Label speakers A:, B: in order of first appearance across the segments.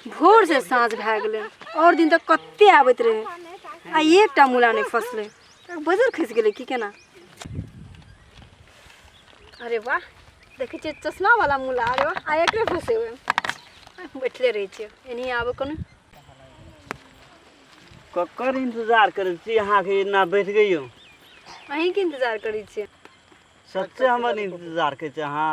A: भोरसँ साँझ भए गेलै आओर दिन तक कते आबैत रहै आ एकटा मूला नहि फसलै बजर खसि गेलै की केना। अरे वाह, देखै छियै चश्मा वाला मूला। अरे वाह, आइ एकरे फसेबै। बैठले रहै छियै, एनही आबै कोनो।
B: ककर इंतजार करै छी अहाँके एना बैठ गइयो?
A: अहीँके इंतजार करै छियै।
B: सच्चे हमर इंतजार करै छी अहाँ?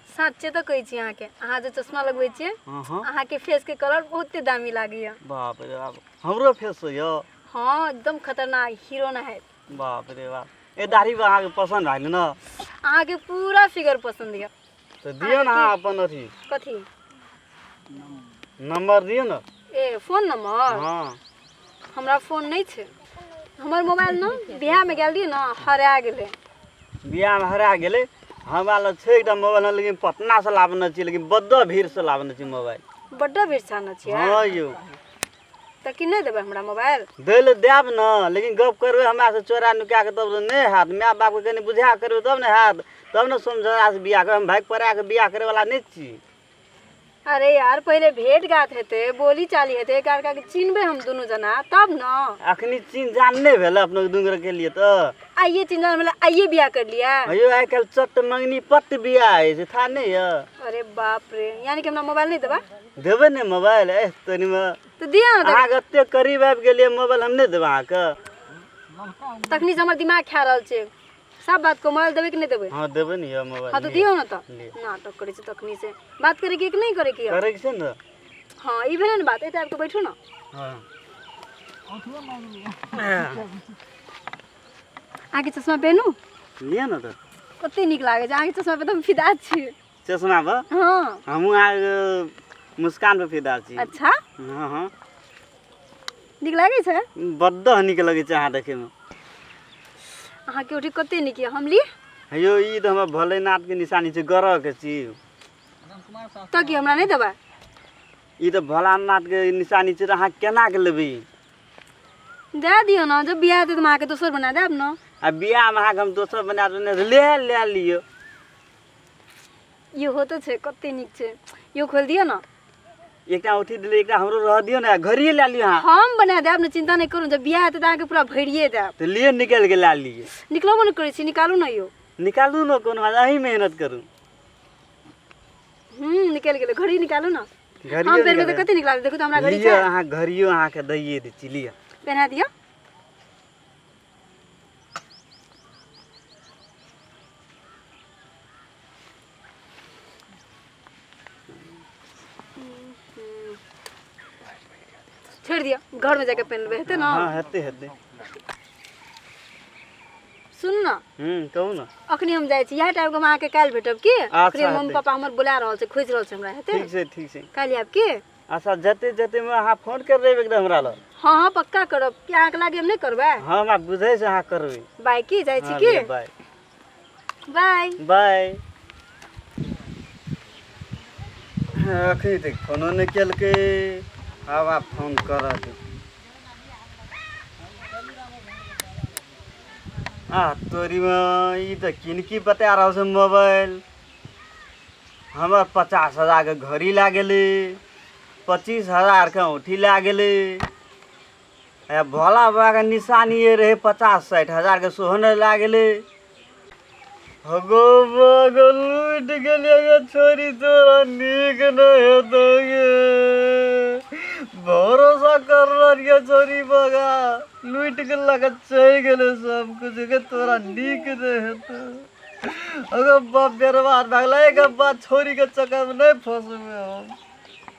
A: सच्चे तऽ कहै छी अहाँके, अहाँ जे चश्मा लगबै छियै,
B: हँ हँ,
A: अहाँके फेसके कलर बहुते दामी लागैए।
B: बाप रे बाप, हमरो फेस यौ?
A: हँ, एकदम खतरनाक हीरो ना है।
B: बाप रे बाप, ए दाढ़ी पर अहाँके पसन्द आयल ने?
A: अहाँके पूरा फिगर पसन्द यऽ।
B: तऽ दियौ ने अहाँ अपन अथी।
A: कथी?
B: नंबर दियौ ने।
A: ए, फोन नंबर?
B: हँ।
A: हमरा फोन नहि छै, हमर मोबाइल ने बियाहमे गेल रहियै ने, हरा गेलै।
B: बियाहमे हरा गेलै? हमरा लग छै एकटा मोबाइल, लेकिन पटनासँ लाबने छी, लेकिन बड्ड भीड़सँ लाबने छी मोबाइल।
A: बड्ड भीड़ से आनने छियै?
B: हँ यौ।
A: तऽ कि नहि देबै हमरा मोबाइल?
B: दै लए देब ने, लेकिन गप करबै हमरासँ चोरा नुका कऽ तब तऽ नहि हैत। माय बापके कनि बुझा करबै तब ने हैत, तब ने समझौतासँ बियाह करब। हम भागि पड़ा कऽ बियाह करैवला नहि छी।
A: अरे यार, पहिले भेट घाट हेतै, बोली चाली हेतै, एक आरका के चिन्हबै हम दुनू जना तब न।
B: अखनी चिन्ह जान नहि भेल अपना दुनू के लिए तऽ?
A: आइए चिन्ह जान भेलै, आइए बियाह कर लिया?
B: अयो, आइ काल्हि चट मंगनी पट बियाह होइ छै, था नहि यऽ?
A: अरे बाप रे, यानी कि हमरा मोबाइल नहि देबा?
B: देबै ने मोबाइल, एह तनिमे
A: तऽ दिअ ने।
B: अहाँके एते करीब आबि गेलियै, मोबाइल हम नहि देबै अहाँके?
A: तखनी से हमर दिमाग खा रहल छै सब बात को। मोबाइल देबै कि नहि देबै?
B: हँ, देबै ने यऽ मोबाइल।
A: हँ तऽ दियौ ने तऽ।
B: लिअ।
A: नाटक करै छै, तखनी से बात करे के कि नहि करे के?
B: करैके छै ने।
A: हँ, ई भेलै ने बात। एतऽ आबि कऽ बैठू ने।
B: हँ।
A: अहाँके चश्मा पेनू?
B: लिअ ने तऽ।
A: कते नीक लागै छै अहाँके चश्मा पे, तऽ हम फिदा छी।
B: चश्मा पर?
A: हँ।
B: हमहूँ अहाँके मुस्कान पर फिदा छी।
A: अच्छा।
B: हँ हँ।
A: नीक लागै छै?
B: बड्ड नीक लगै छै अहाँ देखैमे।
A: अहाँके उठी कते नीक यऽ, हम ली?
B: हेयौ, ई तऽ हमर भोलेनाथके निशानी छै, ग्रहके छी।
A: तऽ की हमरा नहि देबै?
B: ई तऽ भोलानाथके निशानी छै, तऽ अहाँ केना के लेबै ई?
A: दए दियौ ने, जब बियाह हेतै तऽ हम अहाँके दोसर बना देब ने।
B: आ बियाहमे अहाँके हम दोसर बना देब ने, ले ले लियौ।
A: इहो तऽ छै, कते नीक छै। इहो खोलि दियौ ने।
B: एकटा उठी देलियै, एकटा हमरो रह दियौ ने, घड़िए लए लियौ अहाँ।
A: हम बना देब ने, चिन्ता नहि करू। जब बियाह हेतै तऽ अहाँके पूरा भरिए देब।
B: तऽ लिअ, निकालि के लए लियौ।
A: निकलबो नहि करै छी, निकालू ने यौ।
B: निकालू ने, कोनो बात, अहीं मेहनत करू।
A: हूँ, निकलि गेलै। घड़ी निकालू ने।
B: घड़ियो?
A: हम पहिरबै तऽ
B: निकालि
A: कते नीक लागत। देखू तऽ, हमरा घड़ी
B: लिअ।
A: छै।
B: अहाँ घड़ियो अहाँके दैए दै छी, लिअ।
A: पहिना दियौ। छोड़ि दियौ, घरमे जाके पहिन लेबै, हेतै ने?
B: हँ, हेतै हेतै।
A: सुन ने।
B: कहू ने।
A: अखनी हम जाइ छी, इएह टाइमके हम अहाँके काल्हि भेटब की? अखनी मम्मी
B: हेतै।
A: पापा हमर बुला रहल छै, खोजि रहल छै हमरा, हेतै?
B: ठीक छै, ठीक छै।
A: काल्हि आयब की?
B: अच्छा, जते जतेमे अहाँ फोन कर देबै एकदम हमरा लग।
A: हँ हँ, पक्का करब कि अहाँके लागे हम नहि करबै?
B: हँ, हमरा बुझै छै अहाँ करबै।
A: बाय, की जाइ छी।
B: हँ,
A: की
B: लिअ, बाय।
A: बाय।
B: बाय। अखनी तक फोनो नहि केलकै, आब आब फोन करऽ दे। आ तोरीमे, ई तऽ किनकी बता रहल छै मोबाइल। हमर 50,000के घड़ी लए गेलै, 25,000के औँठी लए गेलै, आ भोला बाबाके निशानिए रहै 50-60 हजारके, सेहो नहि लए गेलै। हगो बागो, लूटि गेलियै गे छोरी, तोरा नीक नहि हेतौ गे। भरोसा कर रहलियै छोरी बगा, लूटि के लऽ कऽ चलि गेलै सब कुछ गे, तोरा नीक नहि हेतौ। अगर बाप, बर्बाद भए गेलै। एक बात, छोरीके चक्करमे नहि फंसबै हम।